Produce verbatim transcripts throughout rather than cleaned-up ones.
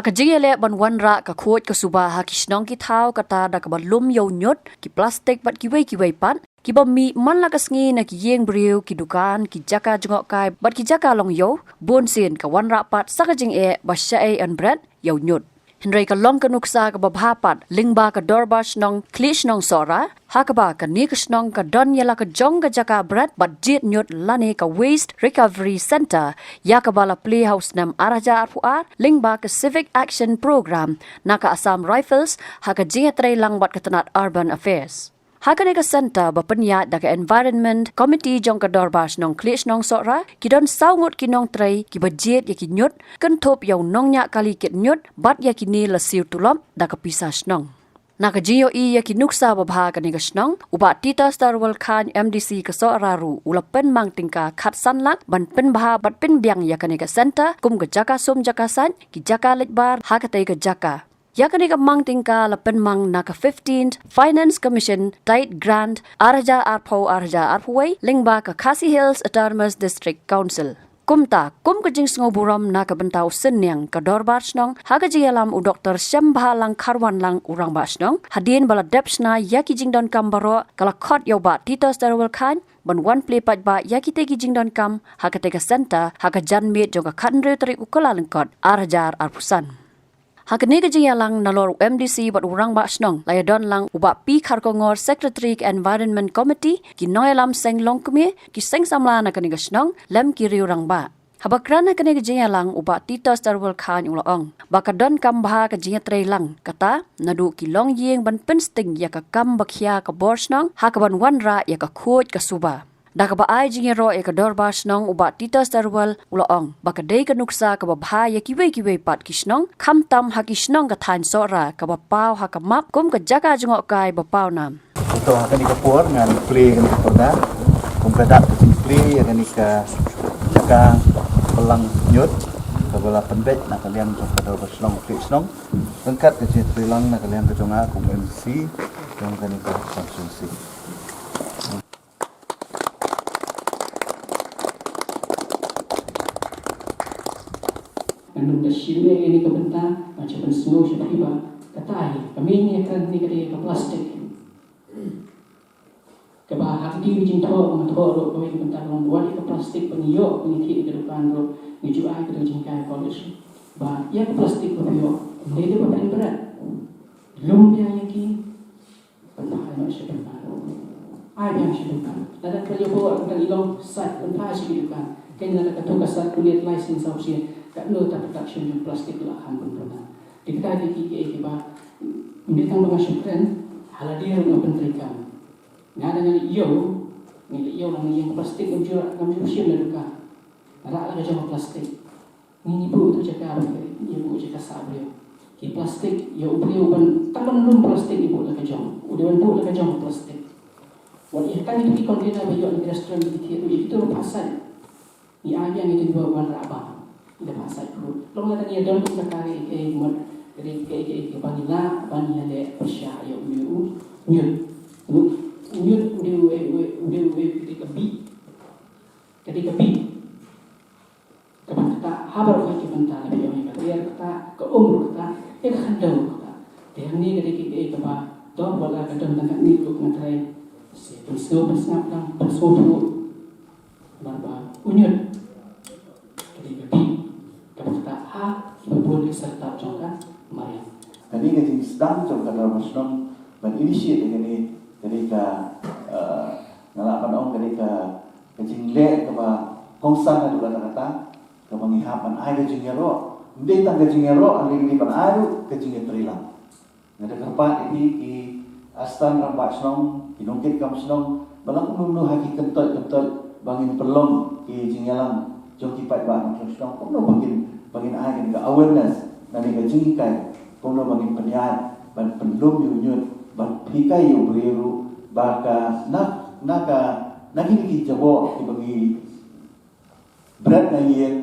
Ka jingïaleh ban wanrah ka khuid ka suba ha ki shnong ki thaw kata da kaba lum ïa u ñiut, ki plastik bad kiwei kiwei pat kiba mih man la ka sngi na ki ïing briew, ki dukan, ki jaka jngohkai bad ki jaka long ïew, bun sien ka wanrah pat sa ka jingeh ba shaei yn bret ïa u ñiut. Hynrei ka long ka nuksa kaba bha pat lyngba ka Dorbar Shnong Khlieh Shnong Sohra, ha kaba kane ka shnong ka don ïa la ka jong ka jaka bret bad jied ñiut lane ka Waste Recovery Centre, ïa kaba la plie ha u snem ar hajar arphew ar lyngba ka Civic Action Programme na ka Assam Rifles ha ka jingïatreilang bad ka tnat Urban Affairs. Ha kane ka centre ba pynïaid da ka Environment Committee jong ka Dorbar Shnong Khlieh Shnong Sohra, ki don saw ngut ki nongtrei kiba jied ïa ki ñiut, kynthup ïa u nongñiah kali kit ñiut bad ïa kine la siew tulop da ka pisa shnong. Na ka jingïohi ïa ki nuksa ba bha kane ka shnong, u Bah Titus Darwell Chyne, M D C ka Sohra ruh u la pynmang tyngka khatsan lak ban pynbha bad pynbiang ïa kane ka centre kum ka jaka sum jaka sait, ki jaka leit bar ha katei ka jaka. Ïa kane ka mang tyngka la pynmang na ka fifteenth Finance Commission Tied Grant ar hajar arphew ar hajar arphew wei lyngba ka Khasi Hills Autonomous District Council. Kumta, kum ka jingsngewburom na ka bynta u synñiang ka Dorbar Shnong, ha ka jingïalam u Doktor Shembhalang Kharwanlang, u Rangbah Shnong, hadien ba la dep shna ïa ki jingdonkam baroh, ka la khot ïa u Bah Titus Darwell Chyne ban wan plie paidbah ïa kitei ki jingdonkam ha katei ka centre ha ka janmiet jong ka khathynriew tarik u Kyllalyngkot ar hajar arphew san. Ha kane ka jingïalang nalor u M D C bad u Rangbah Shnong, la ïadon lang u Bah P Kharkongor, Secretary ka Environment Committee, ki nongïalam seng longkmie, ki seng samla na kane ka shnong lem ki riew rangbah. Haba kren ha kane ka jingïalang, u Bah Titus Darwell Chyne u la ong ba ka donkam bha ka jingïatreilang kata naduh ki longïing ban pynsting ïa ka kam ba khia ka bor shnong ha kaban wanrah ïa ka khuid ka suba. Da kaba ai jingïaroh ïa ka Dorbar Shnong, u Bah Titus Darwell u la ong ba ka dei ka nuksa kaba bha ïa kiwei kiwei pat ki shnong, khamtam ha ki shnong ka thaiñ Sohra kaba paw ha ka map kum ka jaka jngohkai ba pawnam. To, ha kane ka por ngan plie kane ka pyrda kum ka dak ka jingplie ïa kane ka jaka pynlang ñiut kaba la pynbeit na ka liang jong ka Dorbar Shnong Khlieh Shnong ryngkat ka jingïatreilang na ka liang ka jong nga kum M D C jong kane ka constituency. Ngan ym da shim ïa kane ka bynta, ngan shu pynsngew sha phi ba kata hi, ka main ïa kane ka dei ka plastik. Kaba ha kane ka jingthoh, nga thoh ruh kawei ka bynta ka long wat ïa ka plastik ba ngi ïoh, ba ngi thied ïa ka dukan ruh, ngi ju ai ka jinghikai college. Ba ïa ka plastik ba phi ïoh, ym dei ba phin bret. Lum biang ïa ki, pynphai noh sha dukan. Ai biang sha dukan. Lada ka ïoh ba ka dang i long sait, pynphai sha ki dukan. Kein lada ka tu ka sait, kulit lai sien saw sien, katno ta production jong plastik la kham pynpynang. Te kita ki ki ki ki ba ym dei tang ba nga shu kren, ha lade ruh nga pyntreikam. Nga da nga leit ïew, nga leit ïew lang ïa ka plastik, ngam ju, ngam ju shim na dukan. Nga rah la ka jong ka plastik. Ngi ngi buh tu jaka ba ngi buh jaka sah briew. Ki plastik, ïa u briew ban, tang ban lum plastik ngi buh la ka jong. U dei ban buh la ka jong plastik. Wat ïa tang ïa ki container ba ïoh na ki restaurant ki thied, ïa kitu ruh phah sait. Ngi ai biang ïa kitu ba wan rah bam. Ïa phah sait khuid. Long la tang ïa don ka kari ka ei mut. Ka dei ka ei ka ei ka ba ngi lah ban ïaleh pyrshah ïa u ñiut. Ñiut. Ñiut u dei u ei u ei u dei u ei ka dei ka bih. Ka dei ka bih. Kaba kata, ha baroh ki bynta, la phi ong ïa ka riat kata, ka um ruh kata, ïa ka khyndew ruh kata. Te hangne ka dei ka, ka, kaba, to, wat la ka don tang katne ruh nga trai. Sa pynsngew, pynsngap lang, pynsngewthuh. Namar ba u ñiut ka dei ka bih kaba kata ha kiba bun ki syrtap jong ka mariang. Kane ka jingsdang jong ka Dorbar Shnong ban initiate ïa kane, ka dei ka, eh, nga lah ban ong ka dei ka, ka jingleh kaba kongsan haduh katta katta, kaba ngi hap ban ai ka jingïaroh. Ym dei tang ka jingïaroh, hynrei ngi dei ban ai ruh ka jingïatreilang. Nga da kyrpad ïa phi ki astan rangbah shnong, ki nongkitkam shnong, ba la kumno kumno ha ki kyntoit kyntoit ba ngin pynlong ki jingïalang jong ki paidbah nongshong shnong, kumno ba ngin, ba ngin ai kane ka awareness, kane ka jinghikai, kumno ba ngin pynïaid ban pynlum ïa u ñiut, ban hikai ïa u briew ruh ba ka na, na ka, na kine ki jaboh kiba ngi bret na ïing,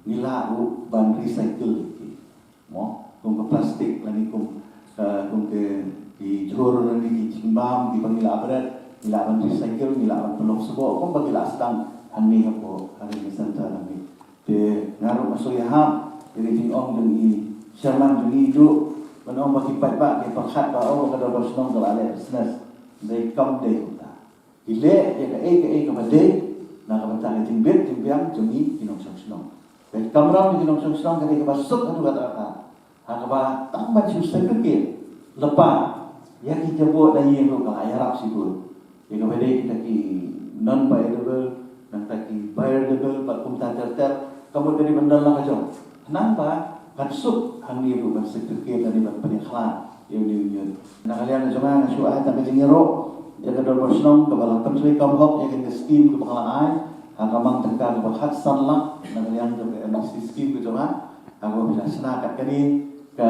ngi lah ruh ban recycle ïa ki. Mo, kum ka plastik lane kum, eh, kum ki, ki jhur lane ki jingbam kiba ngi lah bret, ngi lah ban recycle, ngi lah ban pynlong sboh, kumba ngi lah sdang hangne hapoh, ha kane ka centre nangne. Te nga ruh nga sngewsih ïa ka jingong jong i Chairman jong ngi duh ban ong ba ki paidbah ki pyrkhat ba, oh, ba ka dorbar shnong ka la leh business. Dei kam dei kumta. Ki leh ïa kaei kaei kaba dei na ka bynta ka jingbit jingbiang jong ngi ki nongshong shnong. Ka kamram jong ki nongshong shnong ka dei kaba suk haduh katta katta. Ha kaba tang ban shu segregate lypa ïa ki jaboh na ïing ruh ka la ïarap shibun. Ïa kaba dei kita ki non biodegradable, nangta ki biodegradable bad kumta ter ter, ka mut ka dei ban don la ka jong. Khnang ba kan suk hangne ruh ban segregate lane ban pynïakhlad ïa une u ñiut. Na ka liang ka jong nga, nga shu ai tang ka jingïaroh ïa ka dorbar shnong kaba la pyntreikam hok ïa ka skim kaba nga la ai ha ka mang tyngka kaba khatsan lak na ka liang jong ka M D C skim ka jong nga. Ha kaba phi la shna kat kane ka,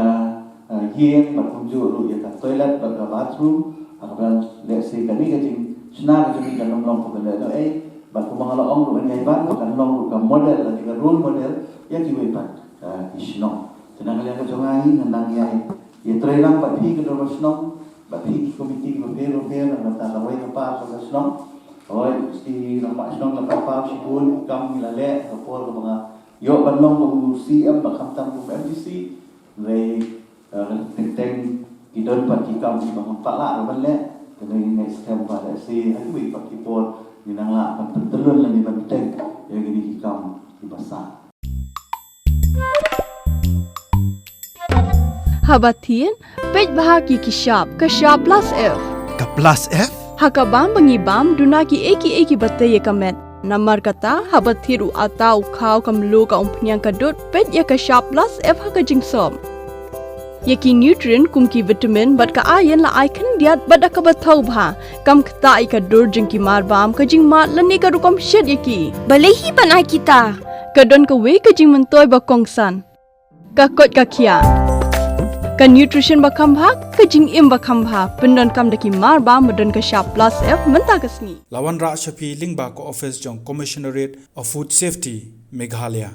eh, ïing bad kumjuh ruh ïa ka toilet bad ka bathroom. Ha kaba lehse kane ka jingshna ka jong ngi kan ym long kaba lehnohei bad kumba nga la ong ruh mynne ban ba kan long ruh ka model lane ka role model ïa kiwei pat, eh, ki shnong. Te na ka liang ka jong nga hi ngan nang ïai ïatreilang bad phi ka dorbar shnong bad phi ki komiti kiba pher bapher na ka bynta kawei ka par ka shnong. Hooid, ki rangbah shnong la pynpaw shibun ki kam ngi la leh ha ka por kaba nga ïoh ban long kum u C M bad khamtam kum M D C. Hynrei, eh, teng teng ki don pat ki kam kiba ngam pat lah ruh ban leh. Te ngi ngeit skhem ba lehse ha kiwei pat ki por ngin nang lah ban pyntyllun lane ban bteng ïa kine ki kam kiba sah. Haba thied, peit bha ïa ki shap, ka shap plus F. Ka plus F? Ha ka bam ba ngi bam, duna kiei kiei kiba tei ïa ka met. Namar kata, haba thied u atta, u khaw, ka mluh, ka umphniang, ka dud, peit ïa ka shap plus F ha ka jingsop. Ïa ki nutrient kum ki vitamin bad ka iron la ai khyndiat bad da kaba thaw bha. Kam ktah ïa ka dur jong ki mar bam, ka jingmad lane ka rukom shet ïa ki. Balei hi ban ai kita? Ka don kawei ka jingmyntoi ba kongsan. Ka koit ka khiah. Ka nutrition ba kham bha, ka jingim ba kham bha. Pyndonkam da ki mar bam ba don ka shap plus F mynta ka sngi. La wanrah sha phi lyngba ka office jong Commissionerate of Food Safety, Meghalaya.